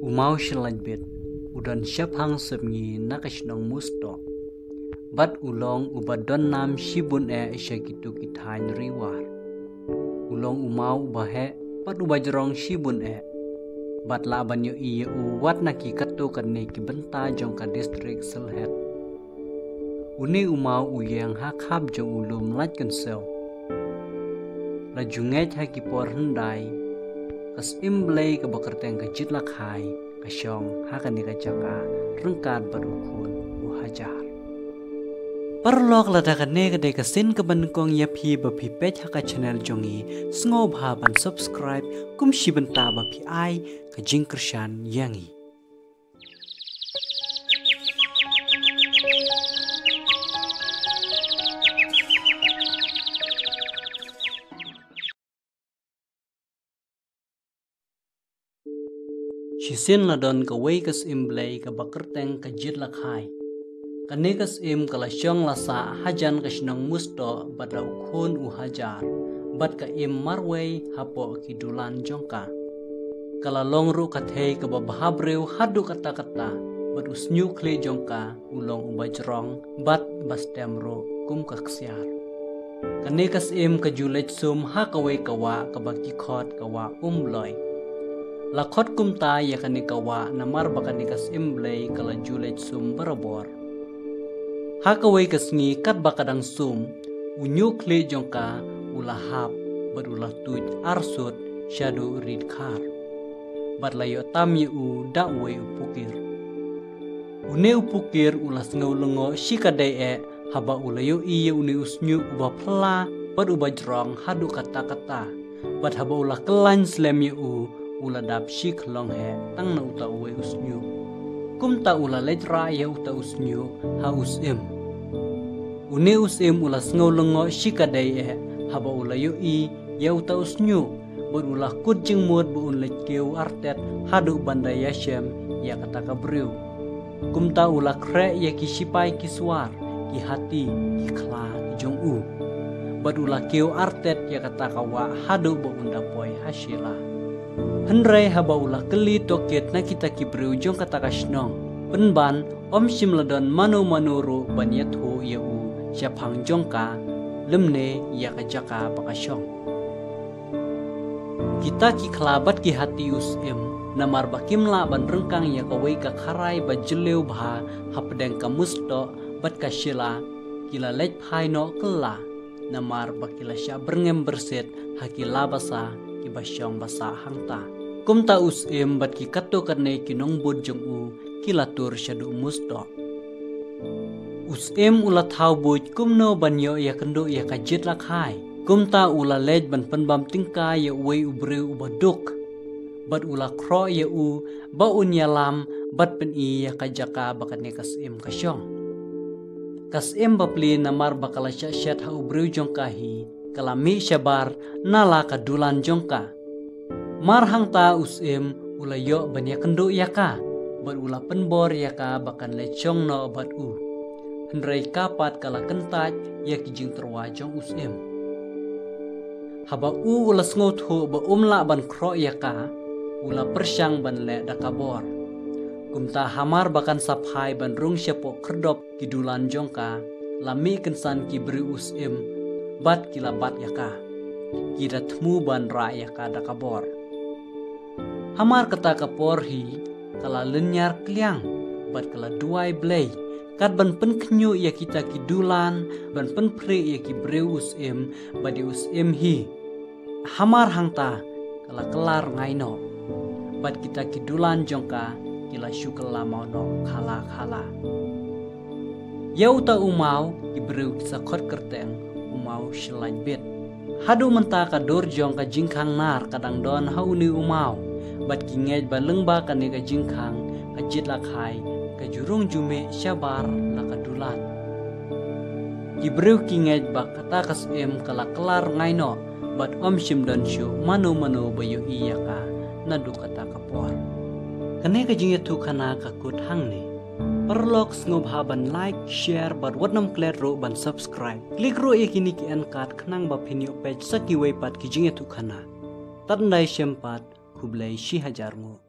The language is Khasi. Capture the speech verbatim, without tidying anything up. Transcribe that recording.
U maw Shyllaitbit u don shaphang sepngi na ka shnong Mustoh, bad u long uba don nam shibun eh sha kitu ki thaiñ riwar. U long u maw uba heh bad uba jrong shibun eh, bad lah ban ïohi ïa u wat na ki katto katne ki bynta jong ka district Sylhet. Une u maw u ïeng ha khap jong u lum Laitkynshew. La ju ngeit ha ki por hyndai, ka Syiem Blei kaba kyrteng ka Jied la Khai ka shong ha kane ka jaka ryngkat bad u khun u Hajar. Paralok, lada kane ka dei ka sien kaba nyngkong ïa phi ba phi peit ha ka channel jong ngi, sngewbha ban subscribe kum shi bynta ba phi ai ka jingkyrshan ïa ngi. Shisien la don kawei ka Syiem Blei kaba kyrteng ka Jied la Khai. Kane ka Syiem ka la shong la sah hajan ka shnong Mustoh bad la u khun u Hajar, bad ka im marwei hapoh ki dulan jong ka. Ka la long ruh ka thei kaba bha briew haduh katta katta, bad u shñiuh khlieh jong ka u long uba jrong bad ba stem ruh kum ka ksiar. Kane ka Syiem ka ju leit sum ha kawei ka wah kaba ki khot ka Wah Umloi. La khot kumta ïa kane ka wah namar ba kane ka Syiem Blei ka la ju leit sum barabor. Ha kawei ka sngi katba ka dang sum, u shñiuh khlieh jong ka u la hap bad u la tuid arsut shaduh rit khar, bad la ïoh tam ïa u da uwei u pukir. Une u pukir u la sngew lyngngoh shikatdei eh haba u la ïohi ïa une u shñiuh uba phylla bad uba jrong haduh katta katta. Bad haba u la kyllain slem ïa u, u la dap shi khlong heh tang na uta uwei u shñiuh. Kumta u la leit rah ïa uta u shñiuh ha u Syiem. Une u Syiem u la sngew lyngngoh shikatdei eh haba u la ïohi ïa uta u shñiuh, bad u la kut jingmut ba un leit kiew artet haduh ban da ïashem ïa kata ka briew. Kumta u la khreh ïa ki shipai ki swar, ki hati, ki khla ki jong u, bad u la kiew artet ïa kata ka wah haduh ba un da poi ha Shella. Hynrei haba u la kylli tohkit na kita ki briew jong kata ka shnong, pynban ym shym la don mano mano ruh ban ïathuh ïa u shaphang jong ka lymne ïa ka jaka ba ka shong. Kita ki khla bad ki hati u Syiem, namar ba kim lah ban ryngkang ïa kawei ka kharai ba jylliew bha hapdeng ka Mustoh bad ka Shella, ki la leit phai noh kylla, namar ba ki la shah byrngem byrsit ha ki la basa kiba shong basa hangta. Kumta u Syiem bad ki katto katne ki nongbud jong u ki la tur shaduh Mustoh. U Syiem u la thaw buit kumno ban ïoh ïakynduh ïa ka Jied la Khai. Kumta u la leit ban pynbam tyngka ïa uwei u briew uba duk, bad u la khroh ïa u ba un ïalam bad pyni ïa ka jaka ba kane ka Syiem ka shong. Ka Syiem bapli, namar ba ka la shah shet ha u briew jong ka hi, ka la mih shabar na la ka dulan jong ka. Mar hangta u Syiem u la ïoh ban ïakynduh ïa ka, bad u la pynbor ïa ka ba kan leit shong noh bad u. Hynrei ka pat ka la kyntait ïa ki jingtyrwa jong u Syiem. Haba u u la sngewthuh ba um lah ban khroh ïa ka, u la pyrshang ban leh da ka bor. Kumta hamar ba kan sa phai ban rung shapoh khyrdop ki dulan jong ka, la mih kynsan ki briew u Syiem bad ki la bat ïa ka. Ki da thmu ban rah ïa ka da ka bor. Hamar kata ka por hi ka la lynñiar kliang bad ka la duwai Blei, kat ban pynkhynñiuh ïa kita ki dulan, ban pynphrieh ïa ki briew u Syiem bad ïa u Syiem hi. Hamar hangta ka la kylla rngai noh, bad kita ki dulan jong ka ki la shu kylla maw noh khala khala. Ïa uta u maw ki briew ki sa khot kyrteng u maw Shyllaitbit. Haduh mynta ka dur jong ka jingkhang nar ka dang don ha une u maw, bad ki ngeit ba lyngba kane ka jingkhang ka Jied la Khai ka ju rung ju mih shabar la ka dulan. Ki briew ki ngeit ba kata ka Syiem ka la kylla rngai noh, bad ym shym don shuh mano mano ba ïohi ïa ka naduh kata ka por. Kane ka jingïathuhkhana ka kut hangne. Paralok, sngewbha ban like, share bad wat nym klet ruh ban subscribe. Klik ruh ïa kine ki N card khnang ba phin ïoh peit sa kiwei pat ki jingïathuhkhana. Tad haduh shisien pat, khublei shihajar nguh.